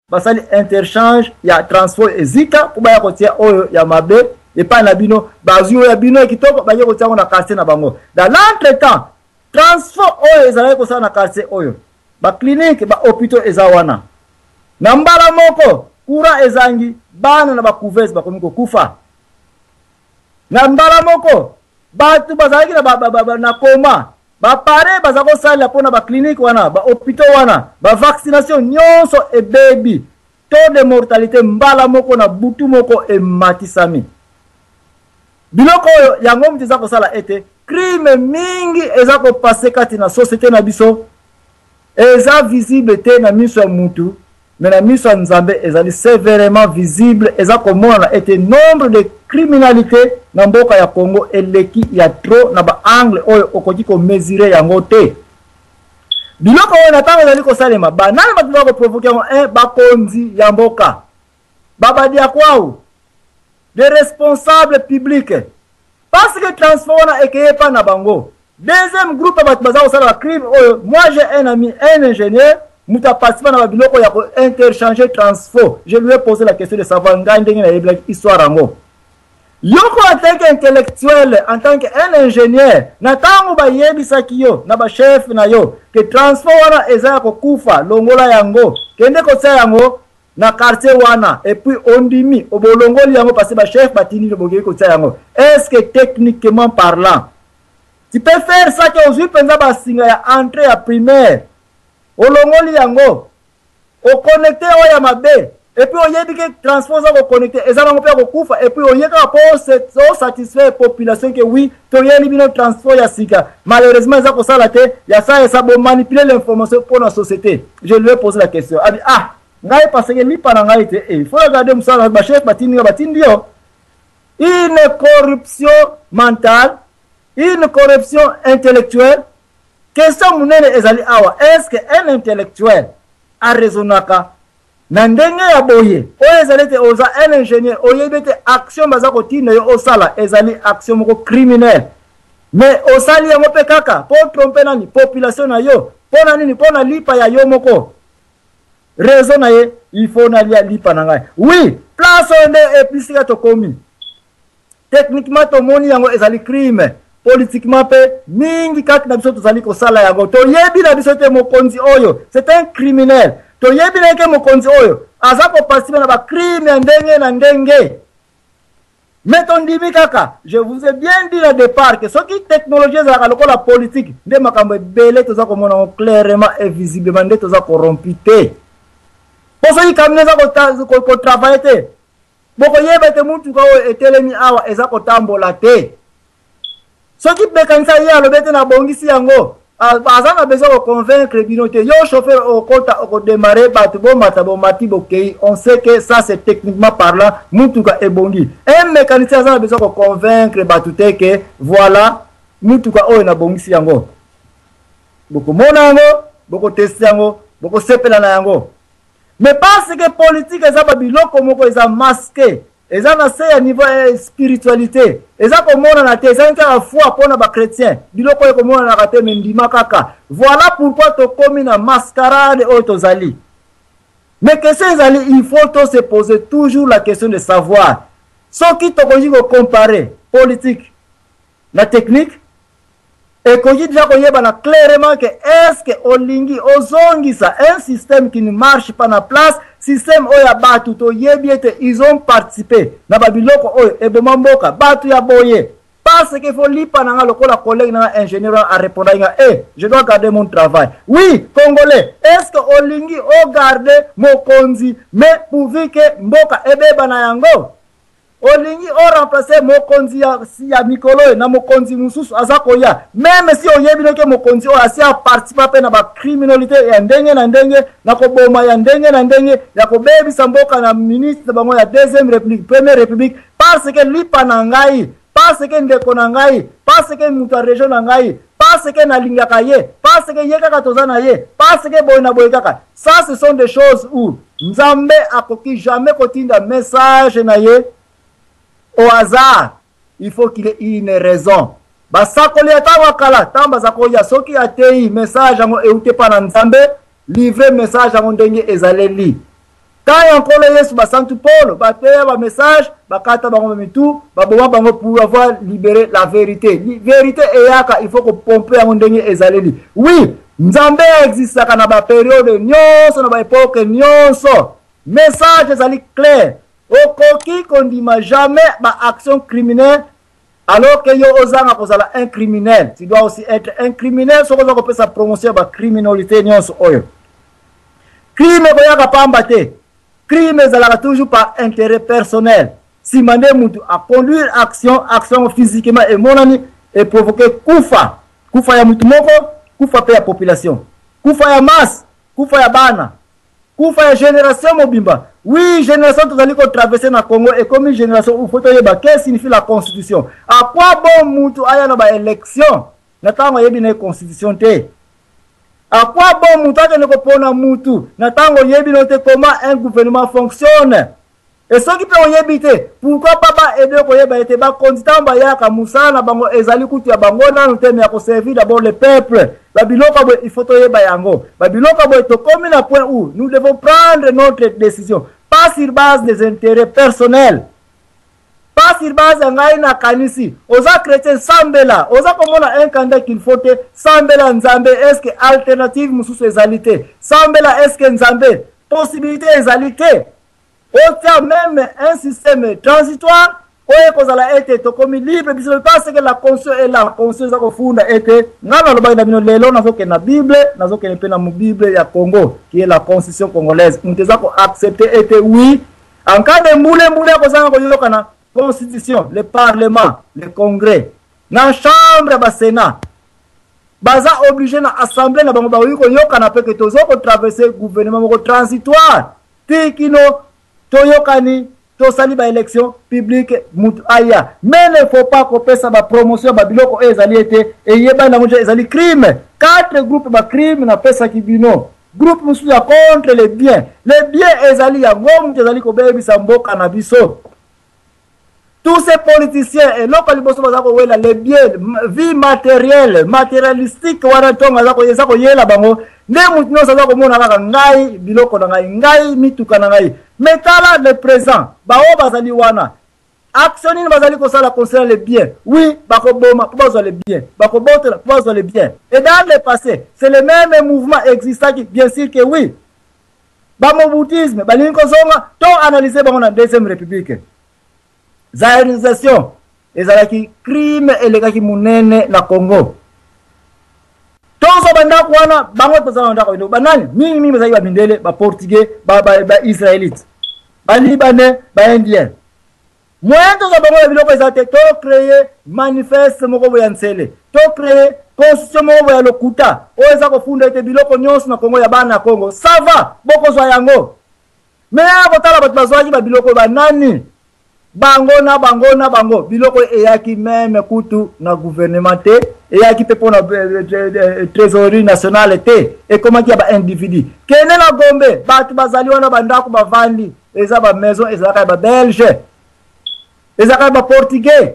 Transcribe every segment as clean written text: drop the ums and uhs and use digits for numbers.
Basali interchange ya transfo ezika mpo baya kotia oyo ya mabe epai na bino. Bazwi oyo ya bino ya kitoko, baye kotia yango na quartier na bango. Dans l'entretemps, transfo oyo ezalaki kosala na quartier oyo, baclinique, bahôpitaux eza wana, na mbala moko courant ezangi, bana na bacouveuse bakomi kokufa. Na mbala moko bato bazalaki na, ba, ba, ba, ba, na koma baappareil baza kosalela mpo na baclinique wana, bahôpitaux wana, bavaccination nyonso ebebi. Taux de mortalité mbala moko na butu moko ematisami. Biloko oyo yango moto eza kosala ete crime mingi eza kopase kati na société na biso. Eza visible te na miso ya mutu, mais na miso ya Nzambe ezali sévèrement visible. Eza komonana ete nombre de criminalité na mboka ya Congo eleki ya trop na baangle oyo okoki komesure yango te. Biloko oyo na ntango ezali kosalema, banani bato baza koprovoke yango? Un, bakonzi ya mboka, babadiakwau, des responsables publics, parce que transfert wana ekeye epa na bango. Deuxième groupe ya bato baza kosala bacrime oyo, moi j'ai un ami, un ingénieur, moto aparticipa na babiloko ya kointerchanger transfo. Je lui ai posé la question de savoir, ngai ndenge nayebelaki histoire yango, yoko en tant qu'intellectuel, en tant qu'un ingénieur, na ntango bayebisaki yo na bachef na yo ke transfo wana eza ya kokufa, longola yango, kende kotia yango na quartier wana, et puis ondimi, obolongoli yango parce que bachef batindi bino, bokei kotia yango, est ce que techniquement parlant tu peux faire ça, ke ozwi mpenza basinga ya entrée ya primaire, olongoli yango, oconnecte oyo ya mabe, et puis oyebi ke transfo oza koconnecte eza nango mpe ya kokufa, et puis oye kaka mpo osatisfaire population ke oui, toyeli bino transfo ya sika, malheureusement eza kosala te ya sa esa, bomanipuler l'information mpo na société? Je lui ai posé la question, abi: "Ah, ngai parce que lipa na ngai te, il faut regarder mosala, bachef batindi nga." Batindi yo, une corruption mentale, une corruption intellectuelle. Question monene ezali awa: est ce que un intellectuel araisonnaka na ndenge ya boye oyo ezali ete oza un ingénieur, oyebi ete action baza kotinda yo osala ezali action moko criminelle, mais osali yango mpe kaka mpo trompe nani? Population na yo. Mpo na nini? Mpo na lipa ya yo moko. Raison na ye: il faut nalia lipa na ngai. Oui, place oyo nde episika tokomi. Techniquement tomoni yango ezali crime, politiquement mpe mingi kati na biso tozali kosala yango. Toyebi na biso te mokonzi oyo c'est un criminel, toyebi na ye ke mokonzi oyo aza koparticipe na bacrime ya ndenge na ndenge, mais tondimi kaka. Je vous ai bien dit na départ ke soki technologie ezalaka lokola politique, nde makambo ebele toza komona yango clairement et visiblement nde toza corrompu te. Mpo soki camion eza kotravaille te, bokoyeba ete mutuka oyo etelemi awa eza kotambola te. Soki mécanicien ye alobi ete nabongisi yango, aza na besoin koconvaincre bino te. Yo chauffeur okota, okodémarre, bato bomata, bomati, bokei, on sait que ça, c'est techniquement parlant, mutuka ebongi. Un mécanicien aza na besoin koconvaincre bato te ke voilà, mutuka oyo nabongisi yango, bokomona yango, bokoteste yango, bokosepela na yango. Mais parce que politique eza babiloko moko eza masqué, eza na se ya niveau ya spiritualité, eza komonana te, ezali kaka foi mpona bachrétien, biloko oyo ekomonanaka te, mais ndima kaka. Voilà pourquoi tokomi na mascarade oyo tozali. Mais question ezali, il faut to se poser toujours la question de savoir soki tokoki kocompare politique na technique, ekoki déjà koyebana clairement que est ce que olingi ozongisa un système qui ne marche pas na place, système oyo ya bato toyebi ete ils ont participé na babiloko oyo eboma mboka, bato ya boye, parce que faut lipa na nga lokola collègue na nga ingénieur arépondaki nga: "Eh, je dois garder mon travail." Oui, Congolais, est ce que olingi ogarde mokonzi, mais pourvu ke mboka ebeba na yango? Olingi oremplace mokonzi ya mikolo oyo na mokonzi mosusu aza koya, même si oyebi noke mokonzi oyo asi aparticipa mpe na bacriminalité ya ndenge na ndenge, na koboma ya ndenge na ndenge, ya kobebisa mboka na ministre na bango ya deuxième république, première république, parce que lipa na ngai, parce que ndeko na ngai, parce que moto ya région na ngai, parce que nalingaka ye, parce que ye kaka toza na ye, parce que boye na boye kaka. Ça, ce sont des choses où Nzambe akoki jamais kotinda message na ye au hasard. Il faut qu'il ait une raison. Basakoli ya ntango ya kala, ntango baza koya, soki atei message yango euti epa na Nzambe, livre message yango ndenge ezaleli. Temps ya Nkolo Yesu, basantu Polo bateya ba message, bakata bango ba mitu, baboma bango pour avoir libéré la vérité. Vérité eyaka, il faut ko pomper yango ndenge ezaleli. Oui, Nzambe existaka na ba periode nyonso, na ba epoque nyonso. Message ezali clair. Okoki kondima jamais ba action criminelle alors que yo ozanga kozala un criminel. Tu dois aussi être un criminel soki oza kopesa promotion ya ba criminalité nyonso oyo. Crime ekoyaka pamba te. Crime ezalaka toujours par intérêt personnel. Sima nde mutu a conduire action, action physiquement emonani e provoquer kufa. Kufa ya mutu moko, kufa pe ya population. Kufa ya masse, kufa ya bana, kufa ya generation mobimba. Oui, generation tozali ko traverser na Congo ekomi generation où faut toyeba qu'est-ce signifie la constitution. À quoi bon mutu aya na ba élection na tango ayebi na constitution te? À quoi bon mutu akende kopona mutu na tango oyebi no te comment un gouvernement fonctionne? Et soki mpe oyebi te, pourquoi pas ba aider koyeba ete bakonzi ntango bayaka mosala na bango ezali kutu ya bango nanu te, mais ya koservir d'abord le peuple. Babiloko boye il faut toyeba yango. Babiloko boye tokomi na point où nous devons prendre notre décision pas sur base des intérêts personnels, pas sur base ya ngai nakanisi. Oza chrétien, sambela. Oza komona un candidat qu'il faut te, sambela Nzambe, est-ce que alternative mosusu ezali te? Sambela, est-ce que Nzambe possibilité ezali te? Otia même un système transitoire oyo ekozala ete tokomi libre biso, parce que la constitution est là. Constitution eza kofunda ete ngai nalobaki na bino lelo, nazokende na Bible, nazokende mpe na Bible ya Congo qui est la constitution congolaise. Moto eza koaccepte ete oui, en cas de mbule mbule ya kozanga koyokana, constitution, le parlement, le congrès na chambre ya basénat baza obligé na assemblée na bango bakoki koyokana mpe ke toza kotraverse gouvernement moko transitoire ti kino toyokani, tosali baélection publique, mutu aya. Mais ne faut pas kopesa bapromotion ya babiloko oyo ezali ete eyebani yango ezali crime. Quatre groupes bacrime napesaki bino, groupe mosusu ya contre le bien. Le bien ezali yango mutu ezali kobebisa mboka na biso. Tous ces politiciens, eloko ya liboso baza kowela le bien, vie matérielle, matérialistique wana. Ntongo eza koyela bango nde motu nyonso aza komona kaka ngai, biloko na ngai, ngai mituka na ngai. Mais tala le présent, baoyo bazali wana, action nini bazali kosala concernant le bien? Oui, bakoboma mpo bazwa le bien, bakobotela mpo bazwa le bien. Et dans le passé, c'est le même mouvement existaki. Bien sûr que oui, bamobutisme balingi kozonga. To analyse bango na deuxième république, zaïrianisation ezalaki crime elekaki monene na Congo. Tozwa bandako wana, bango tozala na ndako banani? Mingi mingi bazalaki bamindele, baportugais, baisraélite, balibanais, baindien. Moyen tozwa bango ya biloko eza te. Tocreye manifeste moko boye ya nsele, tocreye constitution moko boye ya lokuta oyo eza kofunda ete biloko nyonso na Kongo ya bana ya Kongo. Ça va, bokozwa yango. Mais ya kotala bato bazwaki babiloko banani? Bango na bango na bango. Biloko eyaki même kutu na gouvernement te, eyaki mpe mpona trésorerie nationale te, ekomaki ya baindividu. Kende na Gombe, bato bazali wana, bandako bavandi eza bamaison ezalaka ya babelge, ezalaka ya baportugais.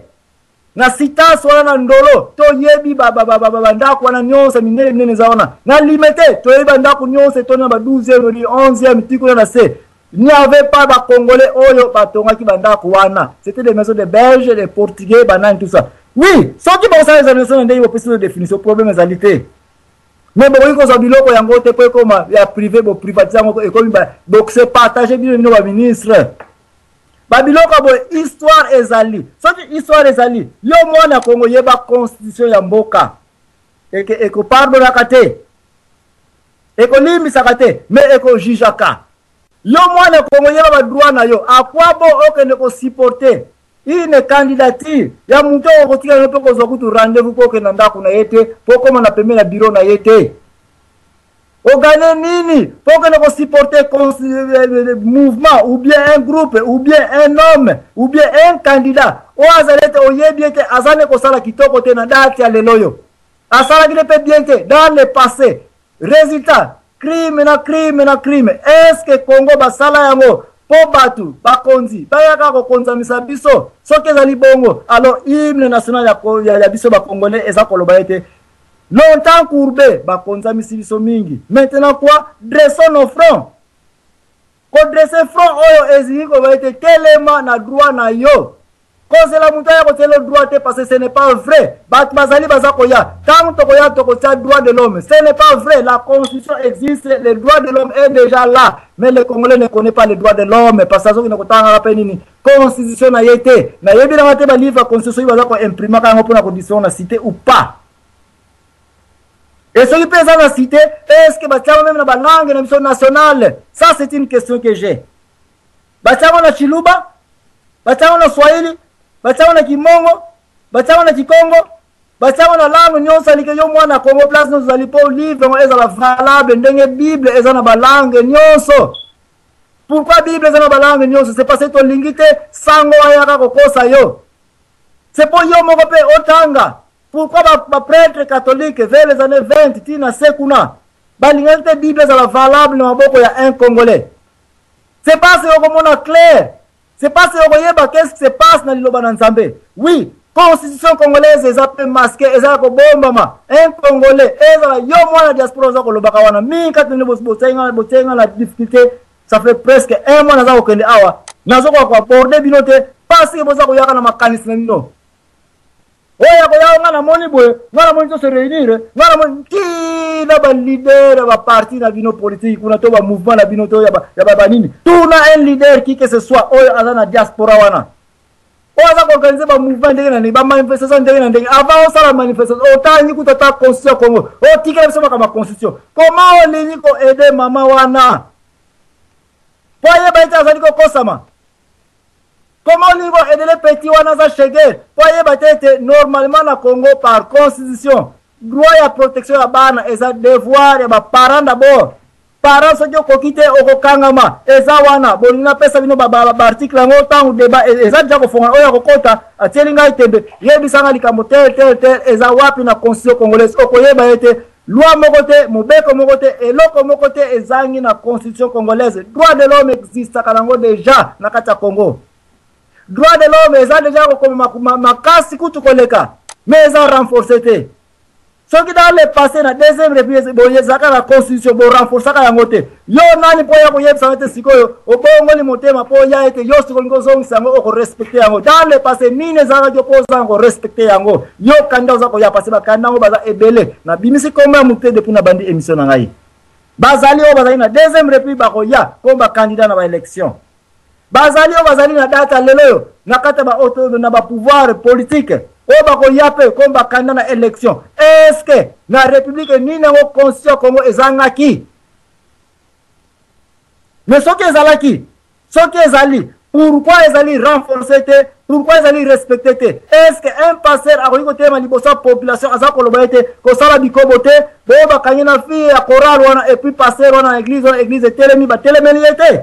Na citas wana na Ndolo, toyebi bandako wana nyonso minene minene eza wana. Na Limete, toyebi bandako nyonso etondi na ba 12e, 11e ti kuna na se. Il n'y avait pas bacongolais oyo batongaki bandako wana, c'était des maisons de belges, de portugais, banani, tout ça. Oui, soki bokosala examination na ndenge bopesi définition, problème ezali te. Mais bokoki kozwa biloko yango te mpo ekoma ya privé, boprivatise yango, ekomi bokose partage bino bino baministre babiloko boye. Histoire ezali, soki histoire ezali, yo mwana Kongo yeba constitution ya mboka ekopardonaka te, ekolimbisaka te, mais ekojujaka. Yo mwana Kongo yeba badroit na yo. Akwa bo okende kosupporter une candidature ya moto oyo okotikala mpe kozwa kutu rendez-vous mpo okende na ndako na ye te, mpo okóma na pembeni na bureau na ye te? Ogane nini mpo okende kosupporter mouvement ou bien un groupe ou bien un homme ou bien un candidat oyo azali ete oyebi ete aza nde kosala kitoko te na date ya lelo oyo, asalaki nde mpe bien te dans le passé? Résultat, crime na crime na crime. Est ce que Congo basala yango mpo bato bakonzi bayaka kokonzamisa biso? Soki ezali bongo, alors hymne national ya biso bacongolais eza koloba ete longtemps courbé, bakonzamisi biso mingi. Maintenant quoi? Dressons nos fronts. Kodresser front oyo elingi koloba ete telema na droit na yo. Kozela moto aya kotiela yo droit te parce que ce n'est pas vrai. Bato bazali baza koya. Tango tokoya tokotia droit de l'homme. Ce n'est pas vrai. La constitution existe, le droit de l'homme est déjà là. Mais le Congolais ne connaît pas le droit de l'homme parce que azokende kotangaka mpe nini constitution na ye te. Nayebi nanga te ba livre ya constitution soki baza ko imprimaka yango mpona ko na cité ou pas. Et soki mpe eza na cité, est-ce que batiango meme na ba langue na biso nationale? Ça c'est une question que j'ai. Batiango na Chiluba, batiango na Swahili, batiango na Kimongo, batiango na Kikongo, batiango na langue nyonso alike yo mwana Congo place nyonso ozali mpo livre yango ezala valable ndenge Bible eza na balangue nyonso. Pourquoi Bible eza na balangue nyonso? C'est parce que tolingi te sango ayaka kokosa yo. C'est mpo yo moko mpe otanga. Pourquoi ba, ba prêtre catholique vers les années 20 ti na se kuna balingaki te Bible ezala valable na maboko ya un Congolais? C'est parce que okomona clair, c'est parce que okoyeba qu'est-ce qui se passe na liloba na Nzambe. Oui, constitution congolaise eza pe masqué, eza ya kobombama. Un Congolais ezala yo mwana diaspora oza kolobaka wana mingi kati na botienga botienga na difficulté, ça fait presque un mois naza kokende awa, nazokoka koaborde bino te parce que boza koyaka na makanisi na bino. Oyo akoya nga namoni boye, nga namoni to se réunir, nga namoni tina ba leader ya ba parti na bino politique kuna to ba mouvement na bino to ya ba ya ba nini. Tuna un leader qui que ce soit oyo aza na diaspora wana. Oyo aza koorganiser ba mouvement ndenge na ndenge, ba manifestation ndenge na ndenge. Avant osala manifestation, otangi kuta ta constitution Congo. Otikela biso makambo ya constitution. Comment olingi ko aider mama wana? Po ayeba ete azali kokosama. Comment olingi ko aider le petit wana aza chegue po ayeba te ete normalement na Congo par constitution droit ya protection ya bana eza devoir ya ba parents d'abord. Parents soki okoki te okokangama, eza wana. Bolingi napesa bino ba, ba, ba article yango ntango debat eza deja kofongola. Oyo akokota atieli ngai tembe, yebisa ngai likambo tel tel tel eza wapi na constitution congolaise. Okoyeba ye te loi moko te, mobeko moko te, eloko moko te ezangi na constitution congolaise. Droit de l'homme existaka nango deja na kati ya Congo. Droit de l'homme eza deja kokoma makasi kutu koleka, mais eza renforcer te. Soki dans le passé na deuxième république boye ezalaka na constitution, bo renforçaka yango te. Yo nani mpo ya koyebisa te sikoyo obongoli motema mpo ya ete yo sikoyo olingi ozongisa yango, okorespecte yango. Dans le passé nini ezalaki mpo ozanga korespecte yango? Yo kanda oza koya parce bakanda yango baza ebele. Nabimisi kombo ya motu te depuis nabandi émission na ngai. Bazali oyo bazali na deuxième république bakoya comme bacandidat na baélection. Bazali oyo bazali na data lelo oyo na kati ya ba auto na ba pouvoir politique oyo bakoya mpe comme bacandidat na élection. Est-ce que na république nini yango constitution ya Congo ezangaki? Mais soki ezalaki, soki ezali, pourquoi ezali renforcer te? Pourquoi ezali respecter te? Est-ce que un pasteur akoki kotelema liboso ya population aza koloba ete kosala bikobo te, boyo bakangi na fille ya chorale wana et puis pasteur wana na église wana, église etelemi, batelemeli ye te?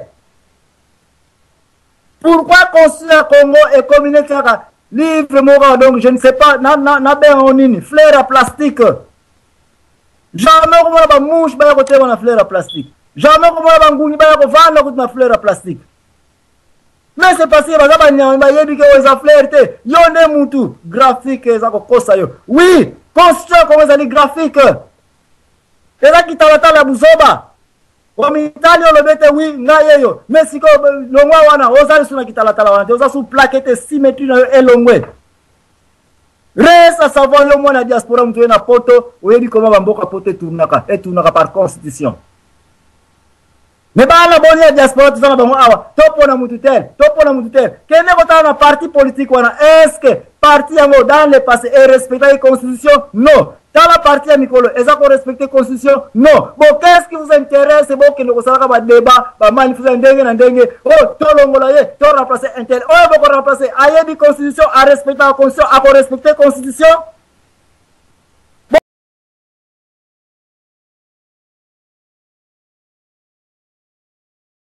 Pourquoi constitution ya Congo ekomi neti kaka livre moko, donc je ne sais pas na na na benga yango nini, fleur ya plastique. Jamais okomona ba mouche baya kotelema na fleur ya plastique. Jamais okomona ba ngungi baya kovanda kutu na fleur ya plastique. Mais c'est parce que baza banyama bayebi ke oyo eza fleur te. Yo nde mutu graphique eza kokosa yo. Oui, constitution ya Congo ezali graphique. Eza kitalatala ya buzoba. Omitali olobi ete oui ngai yeyo, mais sikoyo longwa wana oza lisusu na kitalatala wana te, oza sous plaque te, symétrie na yo elongwe. Reste à savoir yo mwana diaspora mutu oye na poto oyebi comment ba mboka poto etournaka, etournaka par constitution. Mais bana boni ya diaspora toza na bango awa, topona mutu tel, topona mutu tel. Kende kotala na parti politique wana, est-ce que parti yango dans le passé e respectaki constitution? Non. Tala parti ya mikolo eza ko respecter constitution? Non. Bon, qu'est-ce qui vous intéresse? Bokende kosalaka ba débat, ba manifestation ndenge na ndenge. Oh, tolongola ye, to remplacer un tel. Oyo boko remplacer, ayebi constitution, a respectaka constitution, ako respecter constitution?